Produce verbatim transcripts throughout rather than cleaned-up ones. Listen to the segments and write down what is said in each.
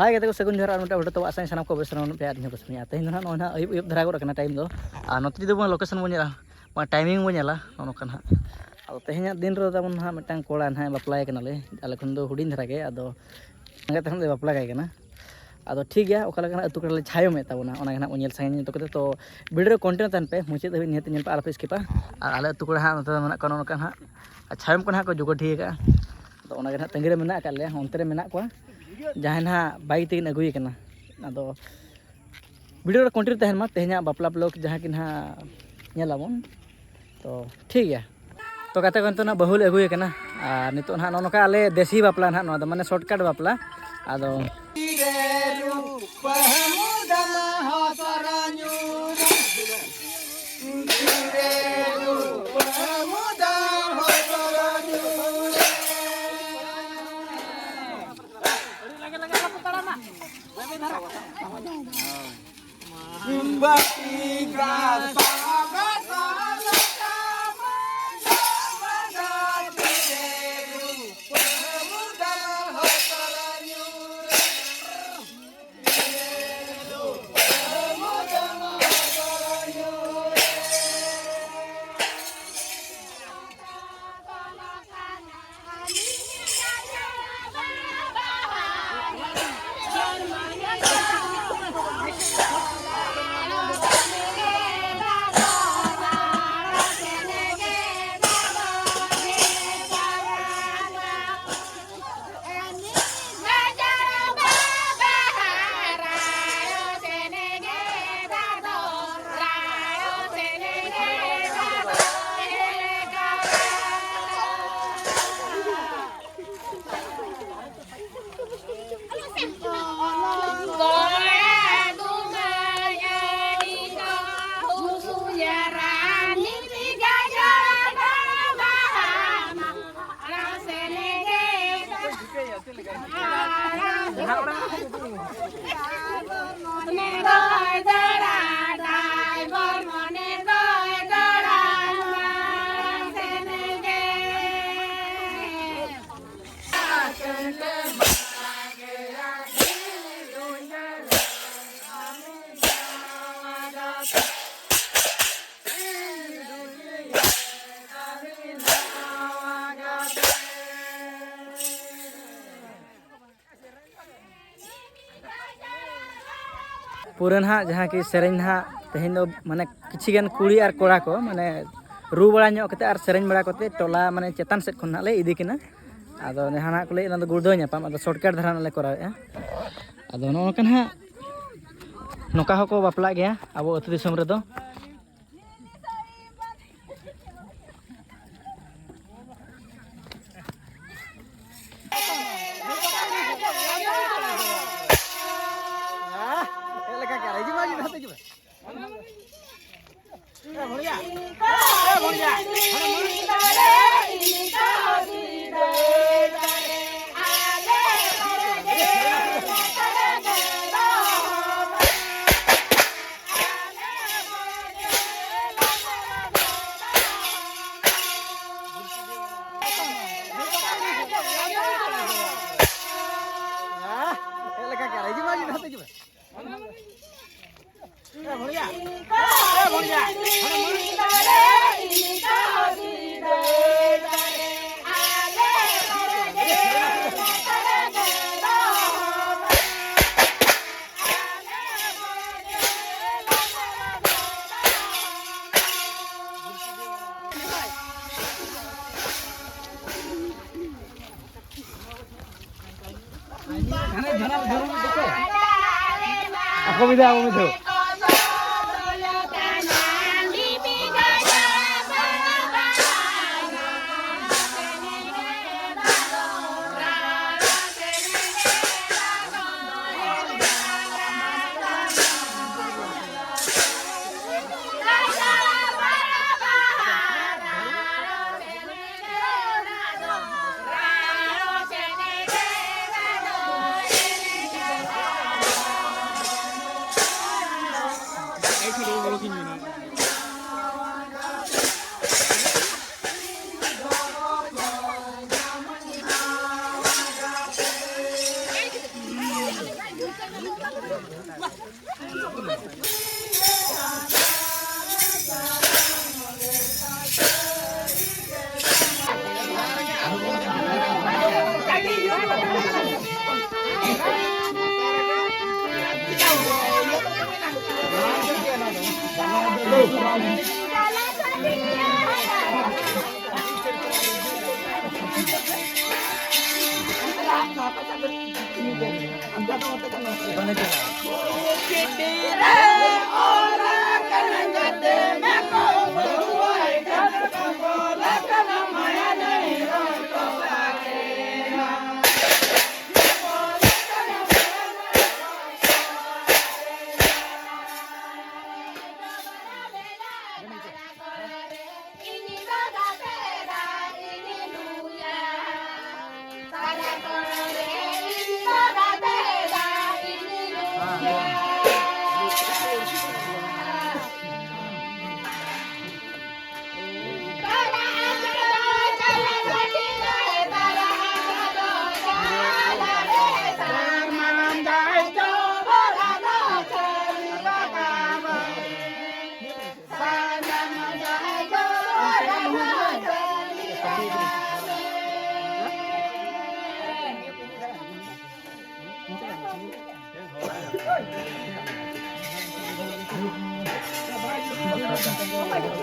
ᱦᱟᱭ ᱜᱟᱛᱮ ᱠᱚ, ᱥᱟᱹᱜᱩᱱ ᱡᱚᱦᱟᱨ᱾ ᱟᱨ ᱢᱤᱫᱴᱟᱝ ᱵᱷᱤᱰᱤᱭᱳ ᱛᱮ ᱟᱥᱟᱧ ᱥᱟᱱᱟᱢ ᱠᱚ ᱵᱮᱥ ᱨᱮ ᱢᱮᱱᱟᱜ ᱯᱮᱭᱟ ᱟᱨ ᱤᱧ ᱦᱚᱸ ᱵᱮᱥ ᱢᱮᱱᱟᱜᱼᱟ᱾ ᱛᱮᱦᱮᱧ ᱫᱚ ᱱᱟᱦᱟᱜ ᱱᱚᱜᱼᱚᱭ ᱱᱟᱦᱟᱜ ᱟᱹᱭᱩᱵ, ᱟᱹᱭᱩᱵ ᱫᱷᱟᱨᱟ ᱜᱚᱫ ᱟᱠᱟᱱᱟ ᱴᱟᱭᱤᱢ ᱫᱚ᱾ ᱟᱨ ᱱᱚᱛᱮ ᱡᱩᱫᱤ ᱵᱚᱱ ᱞᱳᱠᱮᱥᱚᱱ ᱵᱚᱱ ᱧᱮᱞᱟ, ᱢᱟ ᱴᱟᱭᱢᱤᱝ ᱵᱚᱱ ᱧᱮᱞᱟ ᱱᱚᱜᱼᱚ ᱱᱚᱝᱠᱟ ᱱᱟᱦᱟᱜ᱾ ᱟᱫᱚ ᱛᱮᱦᱮᱧᱟᱜ ᱫᱤᱱ ᱨᱮᱫᱚ ᱛᱟᱵᱚᱱ ᱱᱟᱦᱟᱜ ᱢᱤᱫᱴᱟᱝ ᱠᱚᱲᱟ ᱱᱟᱦᱟᱜ ᱵᱟᱯᱞᱟᱭᱮ ᱠᱟᱱᱟᱞᱮ, ᱟᱞᱮ ᱠᱷᱚᱱ ᱫᱚ ᱦᱩᱰᱤᱧ ᱫᱷᱟᱨᱟ ᱜᱮ᱾ ᱟᱫᱚ ᱥᱟᱸᱜᱮ ᱛᱮ ᱱᱟᱦᱟᱜ ᱞᱮ ᱵᱟᱯᱞᱟ ᱠᱟᱭ ᱠᱟᱱᱟ᱾ ᱟᱫᱚ ᱴᱷᱤᱠ ᱜᱮᱭᱟ, ᱚᱠᱟ ᱞᱮᱠᱟ ᱱᱟᱦᱟᱜ ᱟᱹᱛᱩ ᱠᱚᱨᱮ ᱞᱮ ᱪᱷᱟᱭᱚᱢᱮᱫ ᱛᱟᱵᱚᱱᱟ, ᱚᱱᱟ ᱜᱮ ᱱᱟᱦᱟᱜ ᱵᱚᱱ ᱧᱮᱞ ᱥᱟᱸᱜᱮ ᱧᱚᱜ ᱠᱟᱛᱮ᱾ ᱛᱚ ᱵᱷᱤᱰᱤᱭᱳ ᱨᱮ ᱠᱚᱱᱴᱤᱱᱤᱭᱩ ᱛᱟᱦᱮᱱ ᱯᱮ, ᱢᱩᱪᱟᱹᱫ ᱫᱷᱟᱹᱵᱤᱡ ᱱᱤᱦᱟᱹᱛ ᱧᱮᱞ ᱯᱮ, ᱟᱞᱚ ᱯᱮ ᱥᱠᱤᱯᱟ᱾ ᱟᱨ ᱟᱞᱮ ᱟᱹᱛᱩ ᱠᱚᱨᱮ ᱦᱟᱸᱜ ᱱᱚᱛᱮ ᱫᱚ ᱢᱮᱱᱟᱜ ᱠᱚᱣᱟ ᱱᱚᱜᱼᱚ ᱱᱚᱝᱠᱟ ᱱᱟᱦᱟᱜ ᱟᱨ ᱪᱷᱟᱭᱚᱢ ᱠᱚ ᱱᱟᱦᱟᱜ ᱠᱚ ᱡᱳᱜᱟᱲ ᱴᱷᱤᱠ ᱟᱠᱟᱫᱼᱟ᱾ ᱟᱫᱚ ᱚᱱᱟ ᱜᱮ ᱱᱟᱦᱟᱜ ᱛᱟᱺᱜᱤ ᱨᱮ ᱢᱮᱱᱟᱜ ᱟᱠᱟᱫ ᱞᱮᱭᱟ, ᱚᱱᱛᱮ ᱨᱮ ᱢᱮᱱᱟᱜ ᱠᱚᱣᱟ᱾ ᱡᱟᱦᱟᱸᱭ ᱱᱟᱦᱟᱜ ᱵᱟᱭᱤᱠ ᱛᱮᱠᱤᱱ ᱟᱹᱜᱩᱭᱮ ᱠᱟᱱᱟ᱾ ᱟᱫᱚ ᱵᱷᱤᱰᱤᱭᱳ ᱨᱮ ᱠᱚᱱᱴᱤᱱᱤᱭᱩ ᱛᱟᱦᱮᱱ ᱢᱟ, ᱛᱮᱦᱮᱧᱟᱜ ᱵᱟᱯᱞᱟ ᱵᱞᱚᱜ ᱡᱟᱦᱟᱸ ᱠᱤ ᱱᱟᱦᱟᱜ ᱧᱮᱞ ᱟᱵᱚᱱ᱾ ᱛᱚ ᱴᱷᱤᱠ ᱜᱮᱭᱟ, ᱛᱚ ᱜᱟᱛᱮ ᱠᱚ, ᱱᱤᱛᱚᱜ ᱱᱟᱦᱟᱜ ᱵᱟᱹᱦᱩ ᱞᱮ ᱟᱹᱜᱩᱭᱮ ᱠᱟᱱᱟ᱾ ᱟᱨ ᱱᱤᱛᱚᱜ ᱱᱟᱦᱟᱜ ᱱᱚᱜᱼᱚ ᱱᱚᱝᱠᱟ ᱟᱞᱮ ᱫᱮᱥᱤ ᱵᱟᱯᱞᱟ ᱱᱟᱦᱟᱜ, ᱱᱚᱣᱟ ᱫᱚ ᱢᱟᱱᱮ ᱥᱚᱨᱴᱠᱟᱴ ᱵᱟᱯᱞᱟ᱾ ᱟᱫᱚ ᱯᱩᱨᱟᱹ ᱱᱟᱦᱟᱜ ᱡᱟᱦᱟᱸ ᱠᱤ ᱥᱮᱨᱮᱧ ᱱᱟᱦᱟᱜ ᱛᱮᱦᱮᱧ ᱫᱚ ᱢᱟᱱᱮ ᱠᱤᱪᱷᱤ ᱜᱟᱱ ᱠᱩᱲᱤ ᱟᱨ ᱠᱚᱲᱟ ᱠᱚ ᱢᱟᱱᱮ ᱨᱩ ᱵᱟᱲᱟ ᱧᱚᱜ ᱠᱟᱛᱮ ᱟᱨ ᱥᱮᱨᱮᱧ ᱵᱟᱲᱟ ᱠᱟᱛᱮ ᱴᱚᱞᱟ ᱢᱟᱱᱮ ᱪᱮᱛᱟᱱ ᱥᱮᱫ ᱠᱷᱚᱱ ᱱᱟᱦᱟᱜ ᱞᱮ ᱤᱫᱤ ᱠᱤᱱᱟ᱾ ᱟᱫᱚ ᱡᱟᱦᱟᱱᱟᱜ ᱠᱚ ᱞᱟᱹᱭ ᱚᱱᱟ ᱫᱚ ᱜᱩᱲᱫᱟᱹᱣ ᱧᱟᱯᱟᱢ, ᱟᱫᱚ ᱥᱚᱨᱴᱠᱟᱴ ᱫᱷᱟᱨᱟ ᱱᱟᱜ ᱞᱮ ᱠᱚᱨᱟᱣᱮᱫᱼᱟ᱾ ᱟᱫᱚ ᱱᱚᱜᱼᱚ ᱱᱚᱝᱠᱟ ᱱᱟᱦᱟᱜ ᱱᱚᱝᱠᱟ ᱦᱚᱸᱠᱚ ᱵᱟᱯᱞᱟᱜ ᱜᱮᱭᱟ ᱟᱵᱚ ᱟᱹᱛᱩ ᱫᱤᱥᱚᱢ ᱨᱮᱫᱚ᱾ ᱟᱠᱚ ᱢᱤᱫ ᱫᱷᱟᱣ, ᱟᱵᱚ ᱢᱤᱫ ᱫᱷᱟᱣ᱾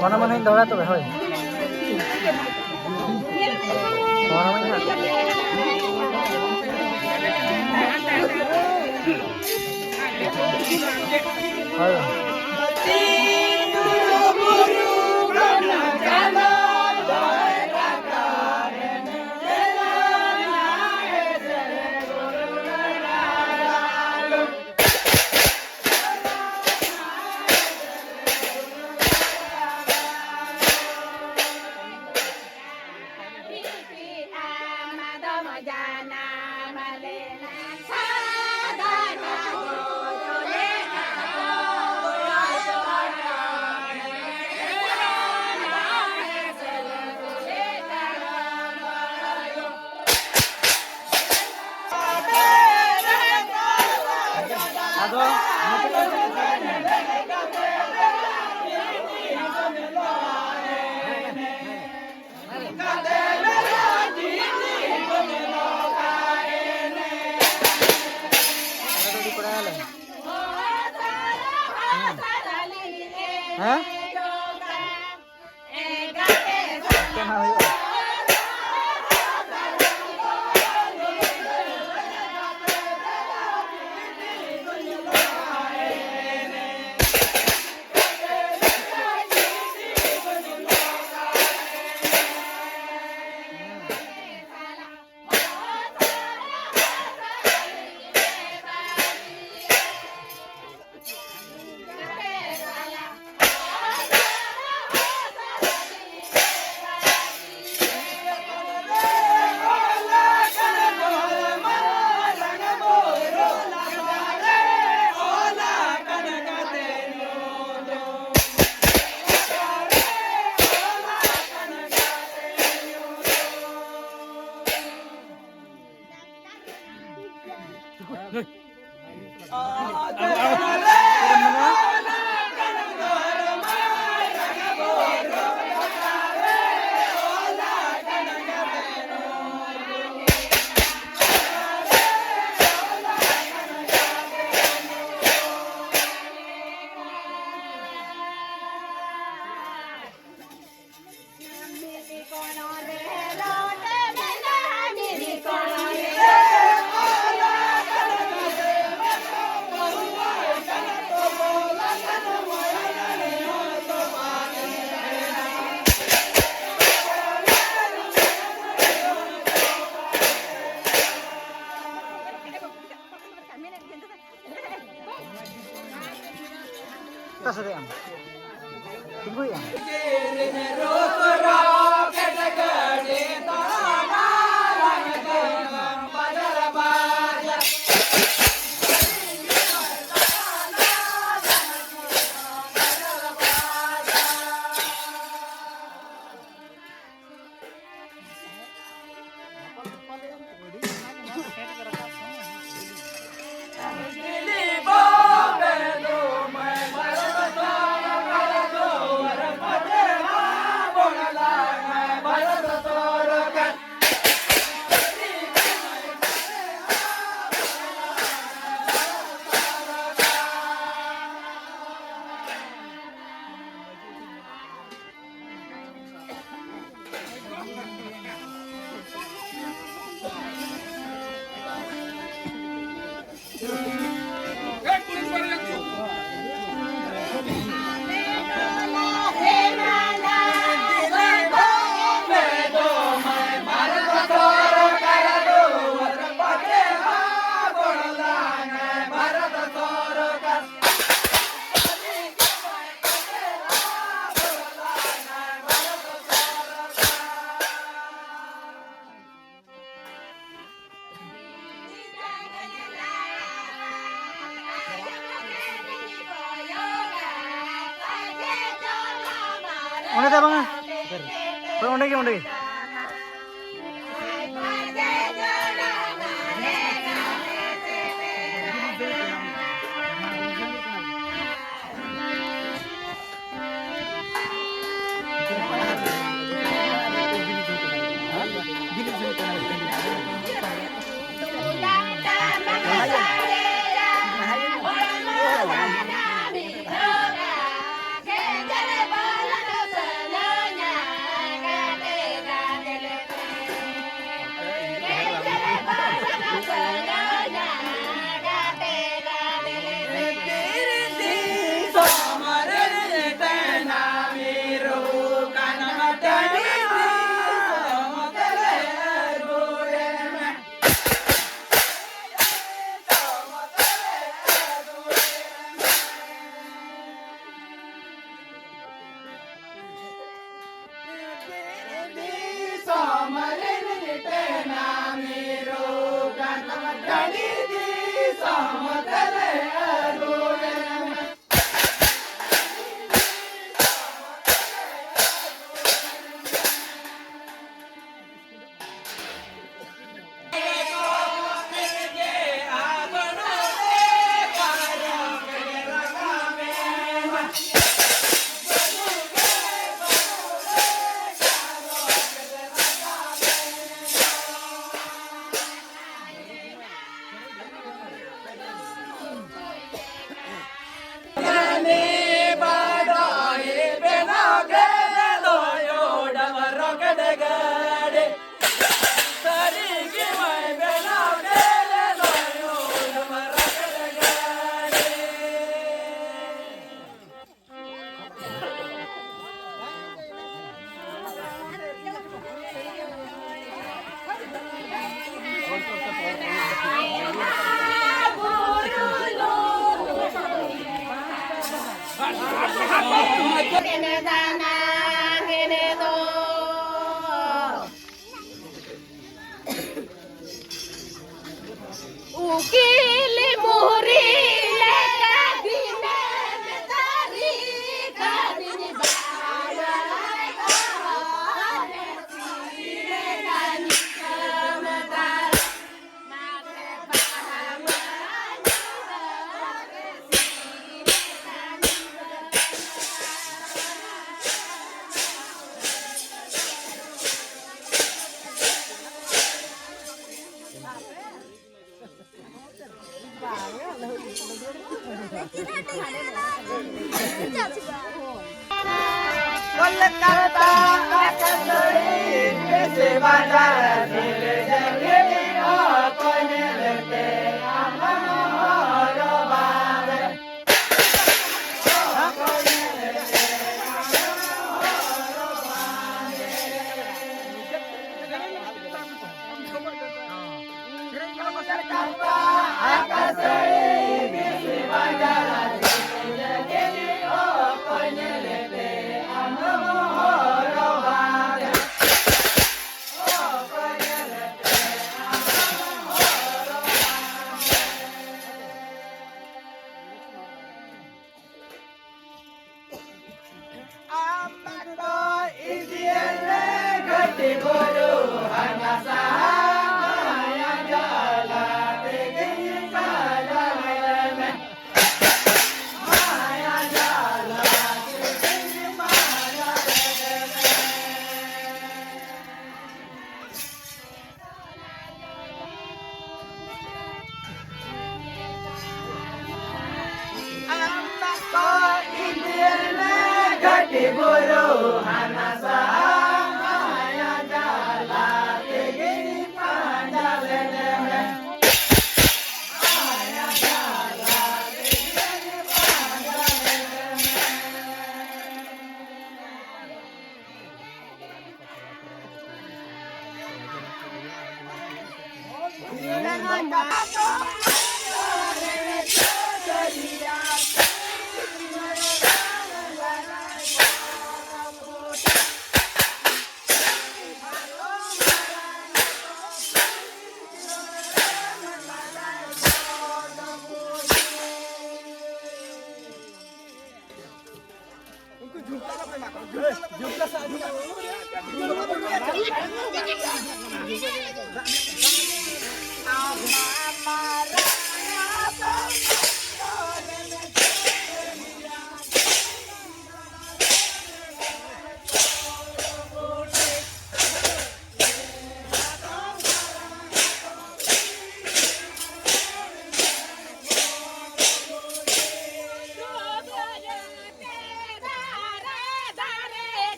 ᱢᱚᱱᱮ ᱢᱚᱱᱮᱧ ᱫᱚᱦᱲᱟ ᱛᱚᱵᱮ, ᱦᱳᱭ᱾ ᱢᱚᱱᱮ ᱢᱚᱱᱮ ᱦᱟᱸᱜ᱾ ᱦᱳᱭ᱾ ᱦᱮᱸ? ᱪᱮᱫ ᱦᱟᱸᱜ ᱦᱩᱭᱩᱜᱼᱟ? ᱚᱠᱟ ᱥᱮᱫ ᱨᱮ ᱟᱢ? ᱛᱤᱸᱜᱩᱭ ᱟᱢ? ᱦᱳᱭ, ᱚᱸᱰᱮ ᱜᱮ, ᱚᱸᱰᱮ ᱜᱮ᱾ ᱩᱠᱤᱞ ᱢᱩᱦᱨᱤ ᱞᱮᱠᱟ ᱫᱤᱱᱮᱢ ᱛᱟᱹᱨᱤ ᱠᱟᱹᱫᱤᱧ ᱵᱟᱲᱟᱭ᱾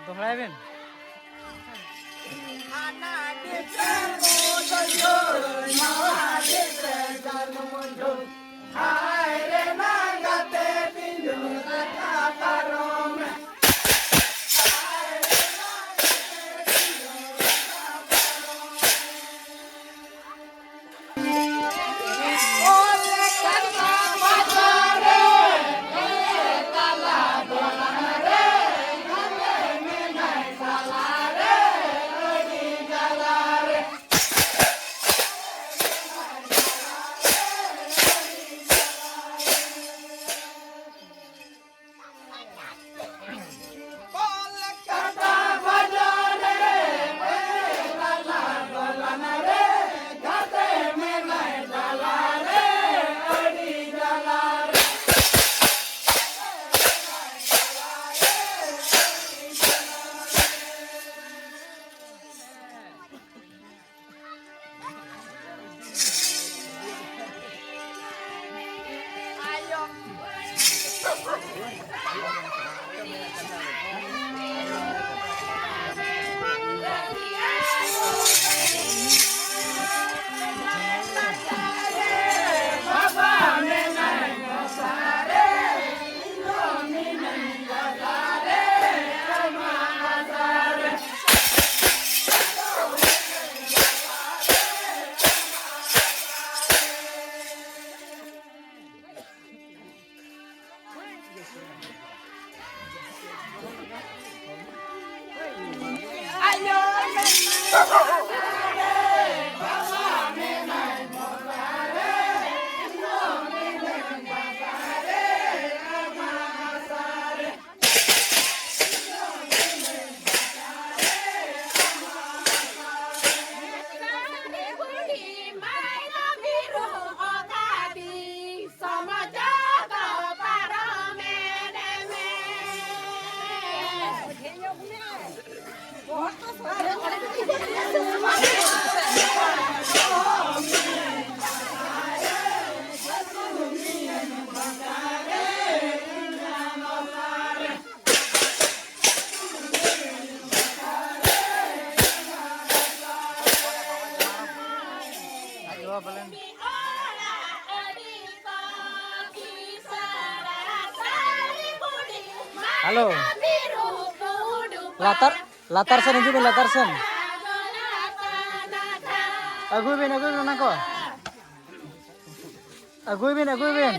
ᱫᱚᱦᱲᱟᱭ ᱵᱮᱱ᱾ ᱦᱮᱞᱳ᱾ ᱞᱟᱛᱟᱨ, ᱞᱟᱛᱟᱨ ᱥᱮᱱ ᱦᱤᱡᱩᱜ ᱵᱤᱱ, ᱞᱟᱛᱟᱨ ᱥᱮᱱ᱾ ᱟᱹᱜᱩᱭ ᱵᱤᱱ, ᱟᱹᱜᱩᱭ ᱵᱤᱱ ᱚᱱᱟ ᱠᱚ᱾ ᱟᱹᱜᱩᱭ ᱵᱤᱱ, ᱟᱹᱜᱩᱭ ᱵᱤᱱ᱾